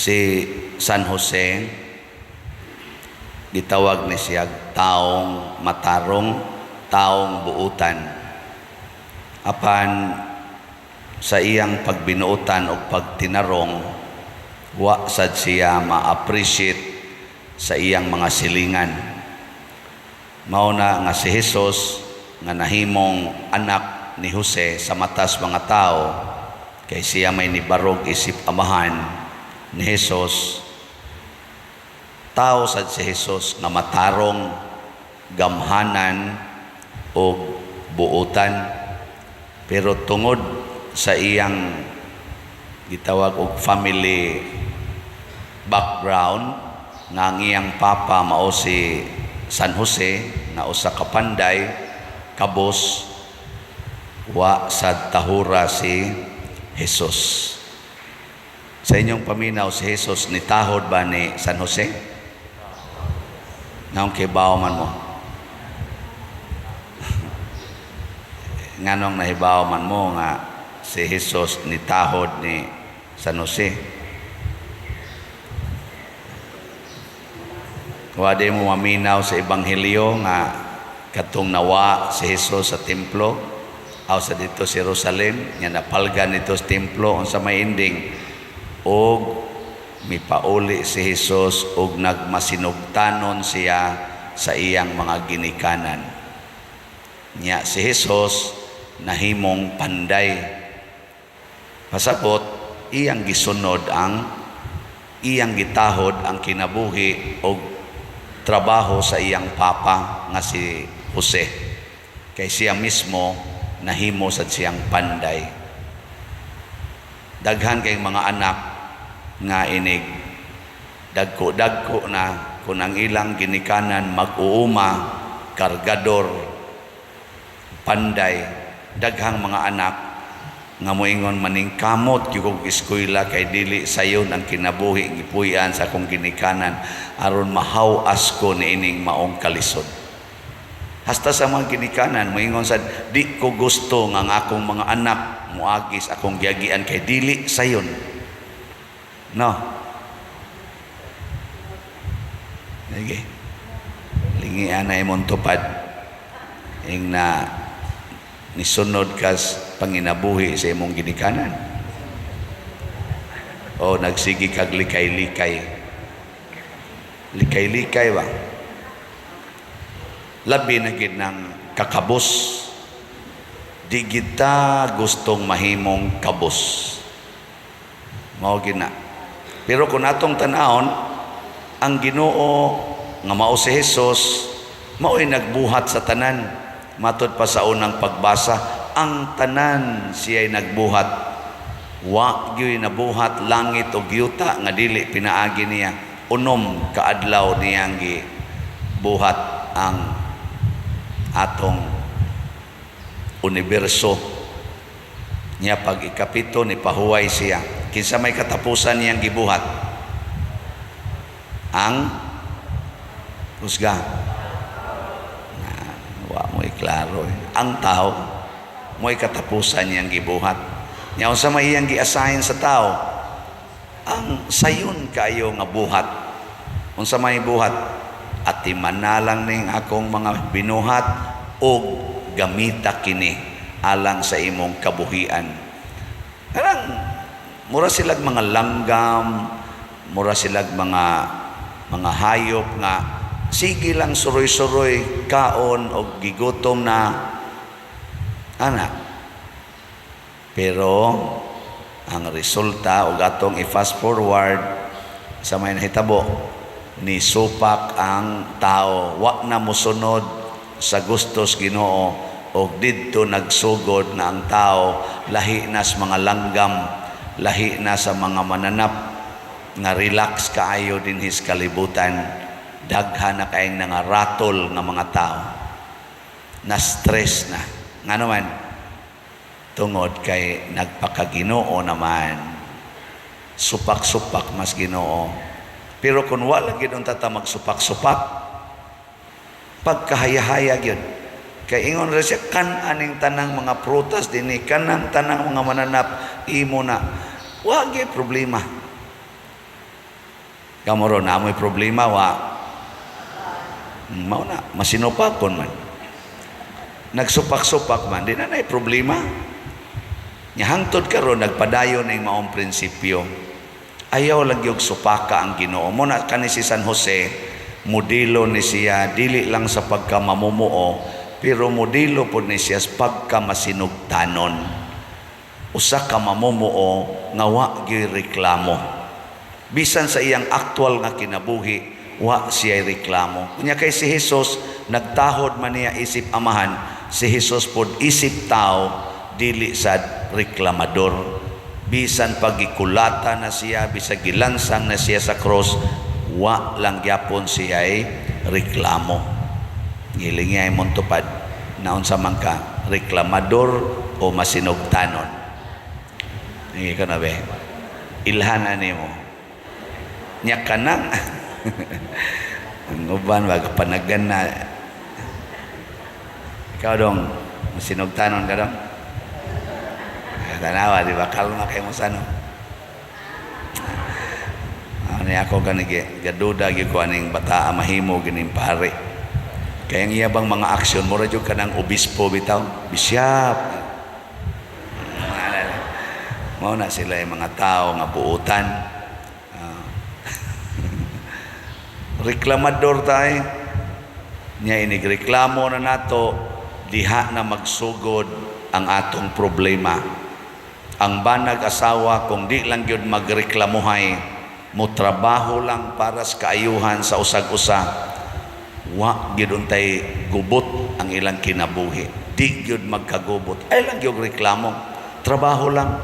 Si San Jose, gitawag ni siya taong matarong, taong buutan. Apan sa iyang pagbinuutan o pagtinarong, wa sad siya ma-appreciate sa iyang mga silingan. Mao na nga si Jesus nga nahimong anak ni Jose sa matas mga tao, kay siya may nibarog isip amahan ni Jesus, tao sad si Jesus nga matarong, gamhanan o buutan. Pero tungod sa iyang gitawag og family background nga ang iyang papa mao si San Jose nga usa ka panday, kabos, wa sad tahura si Jesus. Sa inyong paminaw, si Jesus ni tahod ba ni San Jose? Nganong kibaw man mo? Nganong nahibaw man mo nga si Jesus ni tahod ni San Jose? Wa di mo maminaw sa ebanghelyo nga katong nawa si Jesus sa templo aw sa dito sa Jerusalem nga napalgan nito sa templo, unsa may ending? Og mipauli si Jesus og nagmasinugtanon siya sa iyang mga ginikanan. Nya si Jesus nahimong panday. Pasabot, iyang gisunod ang iyang gitahod ang kinabuhi og trabaho sa iyang papa nga si Jose. Kay siya mismo nahimo sad siyang panday. Daghan kay mga anak nga inig dagko-dagko na, kung ang ilang ginikanan mag-uuma, kargador, panday, daghang mga anak nga moingon, "Maningkamot gyud kog eskwela kay dili sayon ang kinabuhi gipuy-an sa akong ginikanan aron mahaw-as ko niining maong kalisod." Hasta sa mga ginikanan moingon sad, "Di ko gusto nga ang akong mga anak moagi sa akong giagian kay dili sayon." No? Sige. Lingian na imong tupad. Ing na nisunod kas panginabuhi sa imong ginikanan. O nagsige kag likay-likay. Likay-likay ba? Labi na gid ng kakabos. Di kita gustong mahimong kabos. Mao gid na. Pero kung atong tan-awon, ang Ginoo nga mao si Jesus, mao'y nagbuhat sa tanan. Matod pa sa unang pagbasa, ang tanan siya'y nagbuhat. Wa gyuy nabuhat langit o yuta nga dili pinaagi niya. 6 ka adlaw niyang gibuhat ang atong universo. Niya pag 7 ni pahuway siya. Kinsa may katapusan niyang gibuhat? Ang husga. Na, wa mo'y klaro eh. Ang tao mo'y katapusan niyang gibuhat. Nya unsa may iyang gi-assign sa tao? Ang sayon kayo nga buhat. Unsa may buhat? Atiman na lang ning akong mga binuhat og gamita kini alang sa imong kabuhian. Karang mura silag mga langgam, mura silag mga hayop nga sige lang suroy-suroy kaon og gigutom na ana. Pero ang resulta, og atong i-fast forward sa may nahitabo, ni supak ang tao, wa na mosunod sa gustos Ginoo, og didto nagsugod na ang tao lahi na sa mga langgam, lahi na sa mga mananap nga relax kaayo dinhi sa kalibutan. Daghan na kaayong nangaratol nga mga tao, na stress na. Ngano man? Tungod kay nagpakaginoo naman, supak-supak mas Ginoo. Pero kung wala gyud unta ta magsupak-supak, pagkahaya-haya gyud. Kay ingon ra siya, kan aning tanang mga prutas dinhi, kanang tanang mga mananap, imo na. Wa gyud problema. Kamo ron, naa moy problema, wa? Mao na, masinupakon man. Nagsupak-supak man, di na na'y problema. Nya hangtod karon nagpadayon ning maong prinsipyo. Ayaw lang gyud supaka ang Ginoo. Mao na kani si San Jose, modelo ni siya dili lang sa pagkamamumuo, pero modelo pod ni siya sa pagkamasinugtanon. Usa ka mamumuo nga wa gyud reklamo. Bisan sa iyang aktual nga kinabuhi, wa siya reklamo. Unya kay si Jesus nagtahod man niya isip Amahan, si Jesus pod isip tao, dili sad reklamador. Bisan pagikulata na siya, bisan gilansang na siya sa cross, wa lang gyapon siya ay reklamo. Giling niya imong tupad na unsa man ka, reklamador o masinugtanon. Hindi ka na be. Ilhan ani mo. Nya kanang ang uban wag panagan na. Ikaw dong, masinugtanon ka dong? Tanawa, di ba? Kalma kayo mo sa ano. Ano ako gani, gaduda gyud ko aning bata mahimo gining pare. Kaya ang iya bang mga aksyon, mura jud ka ng obispo bitaw, bishop. Mao na sila yung mga tao nga buutan. Reklamador tayo. Nya inigreklamo na nato, diha na magsugod ang atong problema. Ang banag asawa, kung di lang gyud magreklamuhay, mo trabaho lang para sa kaayuhan sa usag-usa, wa gyud untay gubot ang ilang kinabuhi. Di gyud magkagubot. Ay lang gyud reklamo. Trabaho lang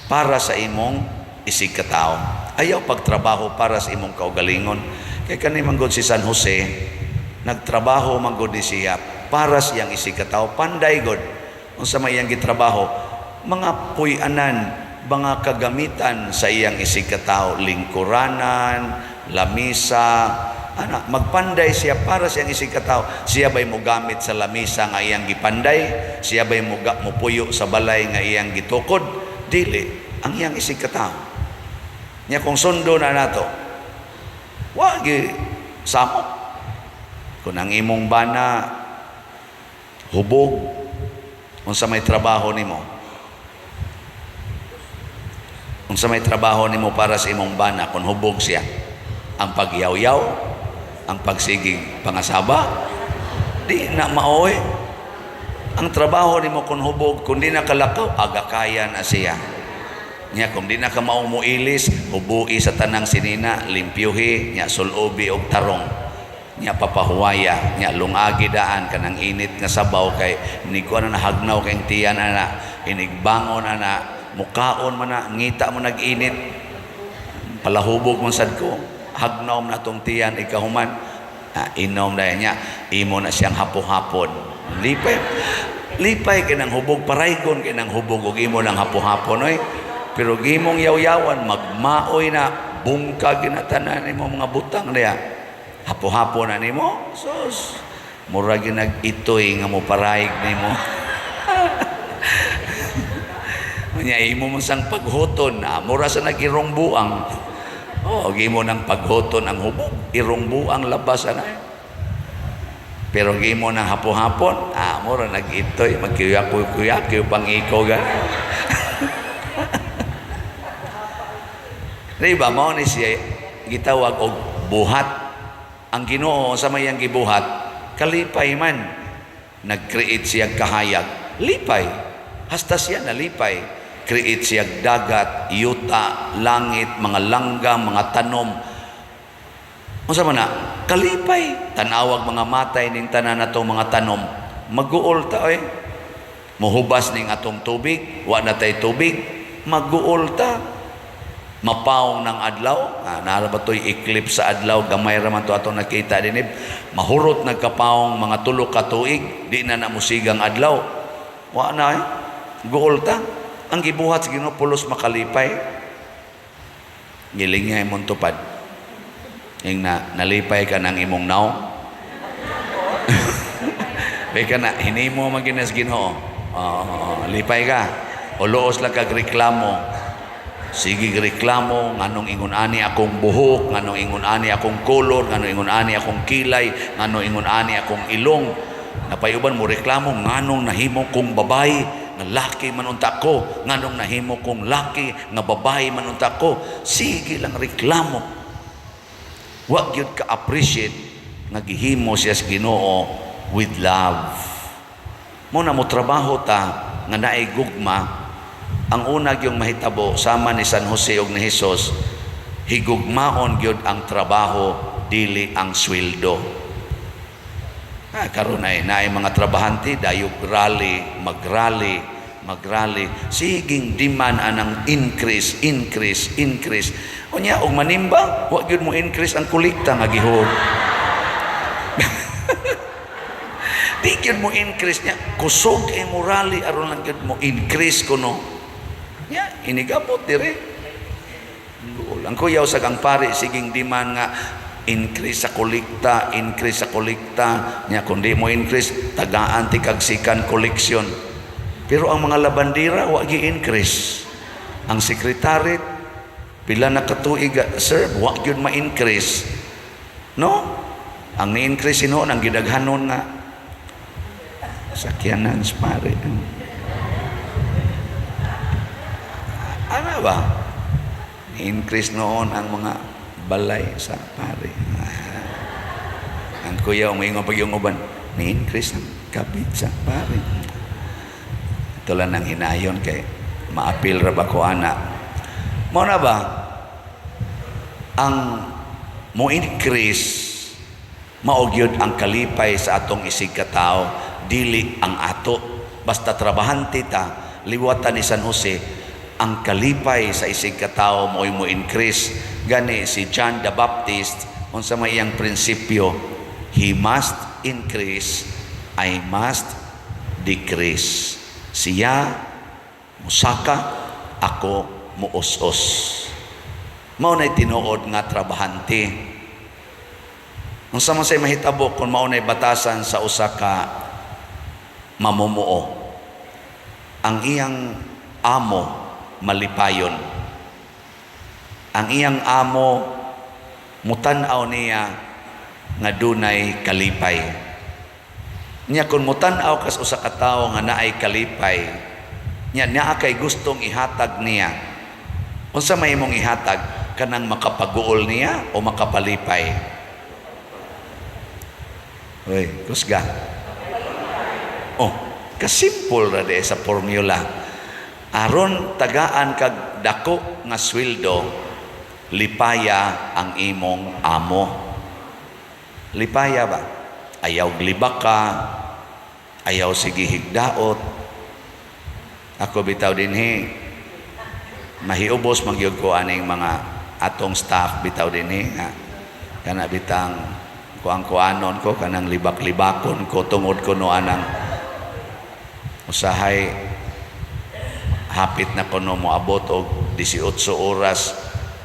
para sa imong isig katao. Ayaw pagtrabaho para sa imong kaugalingon. Kay kani man gud si San Jose, nagtrabaho man gud ni siya para sa iyang isig katao. Panday gud. Unsa may iyang gitrabaho? Mga puy-anan, mga kagamitan sa iyang isig katao, lingkuranan, lamisa, ana, magpanday siya para sa iyang isig katao. Siya ba'y mogamit sa lamisa nga iyang gipanday? Siya ba'y mupuyo sa balay nga iyang gitukod? Dili, ang iyang isig katao. Nya kung sundo na nato, wagi samok. Kung ang imong bana hubog, unsa may trabaho nimo? Unsa may trabaho nimo para sa imong bana kung hubog siya? Ang pagyaw-yaw, ang pagsigig pangasaba, di na maoy. Ang trabaho nimo kung hubog, kung di na kalakaw, agakaya na siya. Nya kung di na ka maumuilis, hubui sa tanang sinina, limpyuhi, nya sulubi og tarong. Nya papahuwaya, nya lungagi daan kanang init nga sabaw kay ni kuan na, hagnaw kay tiyan ana, inigbangon ana, mukaon man na, ngita mo nag-init. Palahubog man sad ko, hagnaw man atong tiyan ikahuman. Ah, inom na niya, imo na siyang hapo-hapon. Lipay, lipay kay nang hubog, paraygon kay nang hubog ug imo nang hapo-hapon oy. Pero gimong yaw-yawan, magmaoy na, bungkag ginatanan nimo mga butang niya. Hapo-hapo na nimo, sus, mura ginag-itoy nga mo parayg nimo. Nya imo man sang paghuton, na mura sa nag-irong buang. Oh, gimo nang paghuton ang hubog, irong buang labas ana. Pero gimo nang hapo-hapon, mura nag-itoy, magkuyak-kuyak, pang iko ga. Di ba, mao ni siya gitawag og buhat. Ang Ginoo sa mayang gibuhat, kalipay man. Nag-create siya kahayag, lipay. Hasta siya nalipay. Create siya dagat, yuta, langit, mga langgam, mga tanom. Unsa man na? Kalipay. Tanawag mga matay ning tanan natong mga tanom. Maguol ta oy. Muhubas ning atong tubig, wa na tay tubig, maguol ta. Mapaong ng adlaw, naa ba to'y eclipse sa adlaw, gamay ra man to atong nakita dinib. Mahurot nagkapaong mga 3 ka tuig, di na namusigang adlaw. Wa na eh. Guol ta. Ang gibuhat sa Ginoo pulos makalipay. Giling nga imong tupad. Ing na nalipay ka ng imong naong. Bay ka na hinimo man ginas Ginoo. Oo, lipay ka. O luos lang kag reklamo. Sige reklamo nganong ingon ani akong buhok, nganong ingon ani akong kolor, nganong ingon ani akong kilay, nganong ingon ani akong ilong. Napay uban mo reklamo nganong nahimo kong babae nga laki man unta ko, nganong nahimo kong laki nga babae man unta ko. Sige lang reklamo. Wa gyud ka appreciate nga gihimo siya sa Ginoo with love. Mo na mo trabaho ta nga naay gugma. Ang una gyung mahitabo, sama ni San Jose ug ni Jesus, higugmaon gyud ang trabaho, dili ang sweldo. Ah, karon ay naay mga trabahante dayog rally, magrally, magrally, siging demand anang increase, increase, increase. Unya og manimba, wa gyud mo increase ang kolekta nga gihog. Di gyud mo increase niya. Kusog kay mo rally aron lang gyud mo increase kuno. Nya inigabot dire. Ang kuyaw sa ang pare siging demand nga increase sa kolekta, increase sa kolekta. Nya kung di mo increase, tagaan ti kag second collection. Pero ang mga labandera wa gi increase. Ang secretary pila na katuig sir, wa gyud ma-increase. No? Ang ni-increase hinuon ang gidaghanon nga sakyanan sa pare. Ano ba? Ni-increase noon ang mga balay sa pare. Ang kuya umingon pag yung uban, ni-increase ang kapit sa pare. Ito lang ang hinayon kay maapil ra ba ko ana. Mao na ba ang mo increase mao gyud ang kalipay sa atong isig katao, dili ang ato. Basta trabahante ta, liwatan ni San Jose, ang kalipay sa isig katao mo'y mo increase. Gani si John the Baptist, unsa may iyang prinsipyo, he must increase, I must decrease. Siya musaka, ako muus-os. Mao na'y tinuod nga trabahante. Unsa man say mahitabo kung mao na'y batasan sa usa ka mamumuo? Ang iyang amo malipayon. Ang iyang amo mutan-aw niya nga dunay kalipay. Nya kung mutan-aw kas usa ka tawo nga naay kalipay, nya naa kay gustong ihatag niya. Unsa may imong ihatag, kanang makapaguol niya o makapalipay? Uy, kusga. Oh, kasimple ra di sa formula. Aron tagaan kag dako nga sweldo, lipaya ang imong amo. Lipaya ba? Ayaw glibak ka, ayaw sige higdaot. Ako bitaw dinhi, mahiubos magyud ko aning mga atong staff bitaw dinhi nga kana bitang kuang-kuanon ko, kanang libak-libakon ko tungod ko no anang usahay hapit na kuno moabot og 18 oras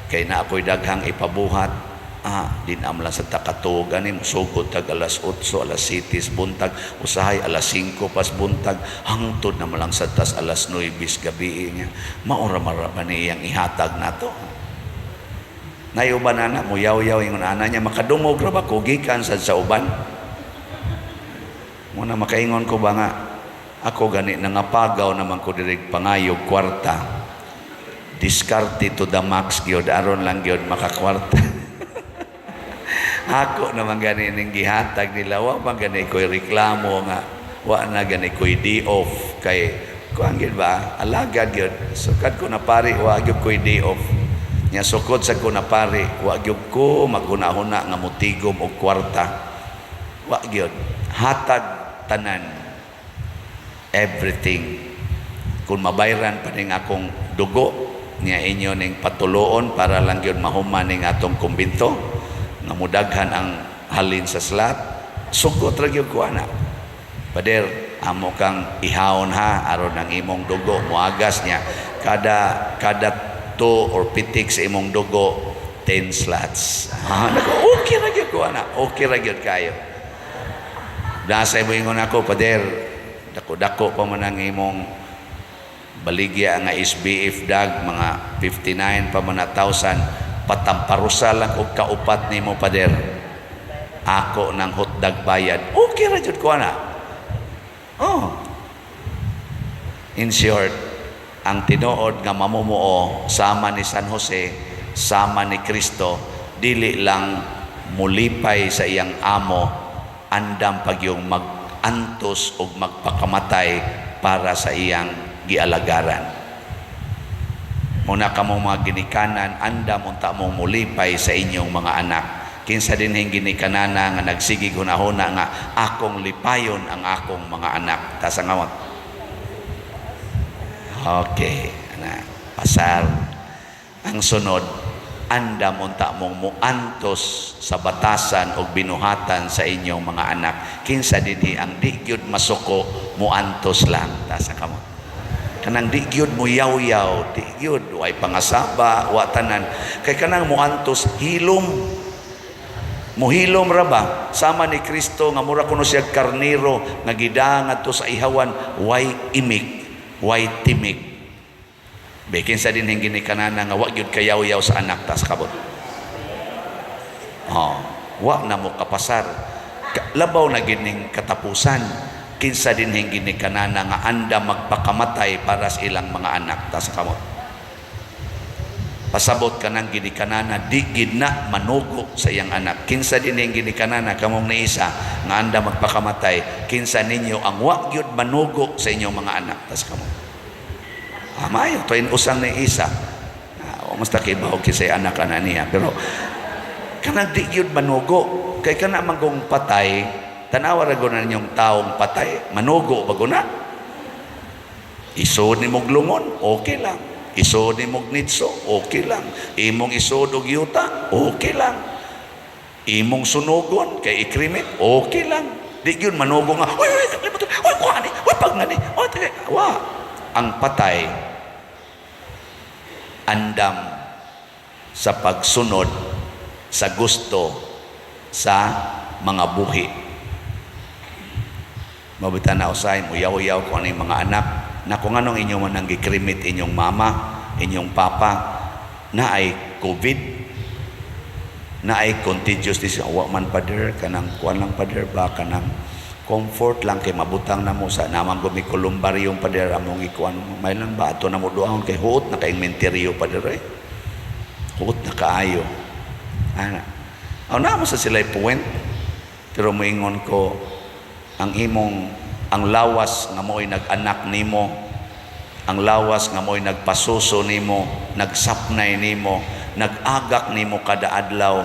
kay na ako'y daghang ipabuhat. Ah, di na lang sa takatuog ani, musugod tag alas 8, alas 7 buntag, usahay alas 5 pas buntag, hangtod na malang sa tas alas 9 gabi niya. Maura mara pa niyang ihatag nato. Nayuban ana, muyaw-yaw ingon ana niya, makadungog ra ba ko gikan sad sa uban. Muna makaingon ko ba nga ako gani nangapagaw naman ko diri pangayog kwarta. Diskarte to the max gyud aron lang gyud makakwarta. Ako naman gani ning gihatag nila, wa man gani ko'y reklamo nga wa na gani ko'y day off kay kuan gyud ba, alagad gyud. Sukad ko na pari, wa gyud ko'y day off. Nya sukod sa ko na pari, wa gyud ko maghuna-huna nga motigom og kwarta. Wa gyud. Hatag tanan, everything. Kung mabayran pa ning akong dugo niya inyo ning patuloon para lang gyud mahuman ning atong kumbinto nga mudaghan ang halin sa slot, sugot ra gyud ko ana. Pader, amo kang ihawon ha aron ang imong dugo moagas niya kada 2 or pitik sa imong dugo 10 slots. Ah, nako, okay ra gyud ko ana, okay ra gyud kayo. Nasa mo ingon ako, "Pader, dako-dako pa man ang imong Baligya nga SBF dag mga 59 pa man na thousand, patamparusa lang og kaupat nimo, pader. Ako ng hotdog bayad. Okay ra jud ko ana. Oh. In short, ang tinuod nga mamumuo sama ni San Jose, sama ni Kristo, dili lang mulipay sa iyang amo, andam pagyong mag-antos o magpakamatay para sa iyang gialagaran. Muna kamo mga ginikanan, andam unta mong mulipay sa inyong mga anak. Kinsa dinhing ginikanana nga nagsigig hunahuna nga akong lipayon ang akong mga anak? Taas ang kamot. Okay, na pasar. Ang sunod, andam unta mong muantos sa batasan o binuhatan sa inyong mga anak. Kinsa dinhi ang di gyud masuko, muantos lang? Taas ang kamot. Kanang di gyud mo yaw-yaw, di gyud, way pangasaba, wa tanan. Kay kanang muantos, hilom. Muhilom ra ba? Sama ni Kristo nga mura kuno siya karniro nga gidanga to sa ihawan, way imik, way timik. Be, kinsa dinhing ginikanana nga wa gyud kayaw-yaw sa anak? Tas kabot. Oh, wa na mo kapasar. Labaw na gid ning katapusan. Kinsa dinhing ginikanana nga anda magpakamatay para sa ilang mga anak? Tas kamot. Pasabot ka ng ginikanana, di gid na manugo sa iyang anak. Kinsa dinhing ginikanana, kamong niisa, nga anda magpakamatay? Kinsa ninyo ang wa gyud manugo sa inyong mga anak? Tas kamot. Ah, maayo to usang ni isa. Ah, mas kibaw kisay anak ana niya, pero kanang di gyud manugo, kay kana manggong patay, tanawa ra gud na ninyong taong patay, manugo ba guna? Isod ni mong lungon, okay lang. Isod ni mong nitso, okay lang. Imong isod og yuta, okay lang. Imong sunugon kay i-cremate, okay lang. Di gyud manugo nga, "Uy, uy, kalimutan, uy, kuha ni, uy, pag ngani, uy, tagay." Wa. Ang patay, andam sa pagsunod sa gusto sa mga buhi. Mabitan na usay, muyaw-yaw ko ano yung mga anak, na kung anong inyo man ang gi-cremate inyong mama, inyong papa, na ay COVID, na ay contagious disease. Wa man, pader, kanang kuan lang, pader ba, kanang comfort lang kay mabutang na mo sa namang gumi columbarium, pader, among ikuan may lang ba ato na mo duahon kay huot na kay menteryo, pader, eh. Huot na kaayo ana. Aw na mo sa sila point, pero moingon ko, ang imong ang lawas nga mo'y nag-anak nimo, ang lawas nga mo'y nagpasuso nimo, nagsapnay nimo, nag-agak nimo kada adlaw,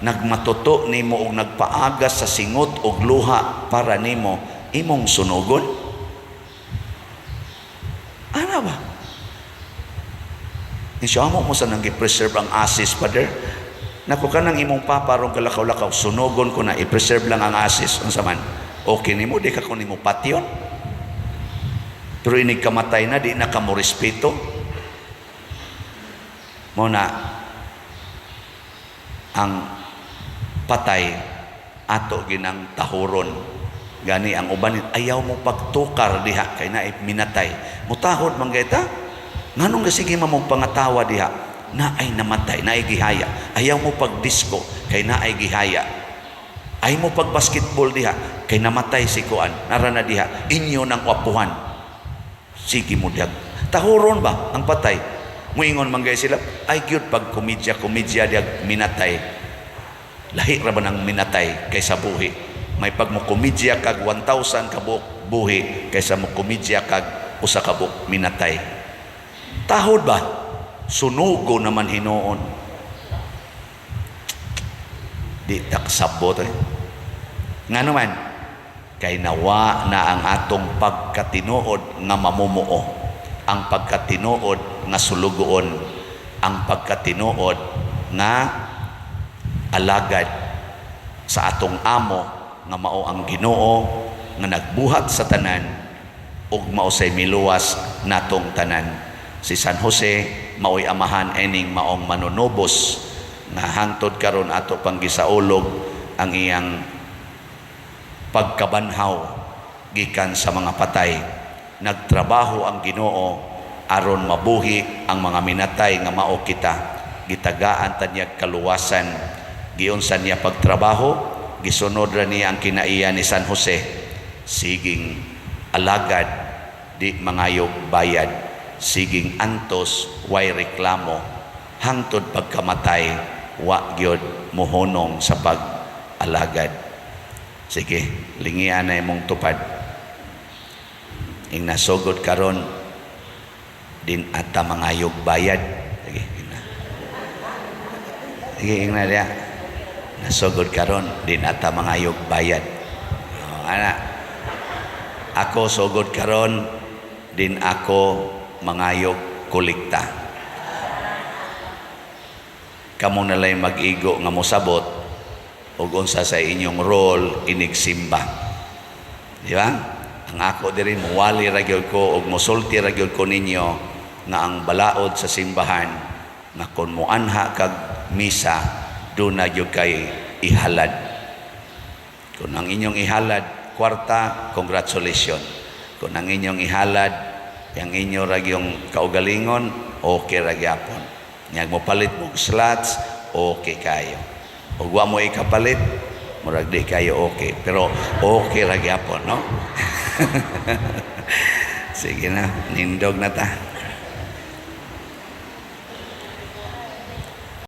nagmatuto nimo og nagpaagas sa singot og luha para nimo, imong sunugon ana ba? Insya mo mo sa nang gi-preserve ang ashes, pader. Nako, kanang imong papa rong kalakaw-lakaw, sunugon ko na, i-preserve lang ang ashes. Unsa man? Okay nimo, di ka ko nimo patyon. Pero inig kamatay na, di na ka mo respeto. Mo na ang patay ato ginang tahuron. Gani ang uban ayaw mo pagtukar diha kay naay minatay. Mutahod man gayta. Nganong sige mo pangatawa diha? Na ay namatay, na ay gihaya. Ayaw mo pag-disco kay na ay gihaya. Ay mo pag basketball diha kay namatay si kuan, nara na diha, inyo nang apuhan. Sige mo diha. Tahuron ba ang patay? Muingon man gay sila, ay gyud pag komedya komedya diha minatay. Lahi ra ba nang minatay kaysa buhi? May pag mo komedya kag 1,000 ka buok buhi kaysa mo komedya kag usa ka buok minatay. Tahod ba? Sunugo naman hinuon. Di taksabot eh. Nga naman, kay nawa na ang atong pagkatinuod nga mamumuo, ang pagkatinuod nga sulugoon, ang pagkatinuod nga alagad sa atong amo nga mao ang Ginoo nga nagbuhat sa tanan ug mao say miluwas natong tanan. Si San Jose mao'y amahan ining maong manunubos nga hangtod karon ato pang gisaulog ang iyang pagkabanhaw gikan sa mga patay. Nagtrabaho ang Ginoo. aron mabuhi ang mga minatay nga mao kita. Gitagaan ta niya kaluwasan. Giunsa niya pagtrabaho? Gisunod ra niya ang kinaiya ni San Jose: siging alagad, di mangayog bayad, siging antos, way reklamo, hangtod pagkamatay wa gyud mohunong sa pag-alagad. Sige, lingian na imong tupad. Ing nasugod karon, din ata mangayog bayad. Sige, ingna. Sige, ingna diya. Nasugod karon, din ata mangayog bayad. Oh, ana. Ako, sugod karon, din ako mangayog kolekta. Kamo na lay mag-igo nga mosabot ug unsa sa inyong role inigsimba. Di ba? Ang ako diri, muwali ra gyud ko ug mosulti ra gyud ko ninyo nga ang balaod sa simbahan nga kon moanha kag misa, duna gyud kay ihalad. Kung ang inyong ihalad kwarta, congratulations. Kung ang inyong ihalad yang inyo ra yung kaugalingon, okay ra gyapon. Nya mo palit mo slots, okay kayo. Ug wa mo ikapalit, murag di kayo okay. Pero okay ra gyapon, no? Sige na, nindog na ta.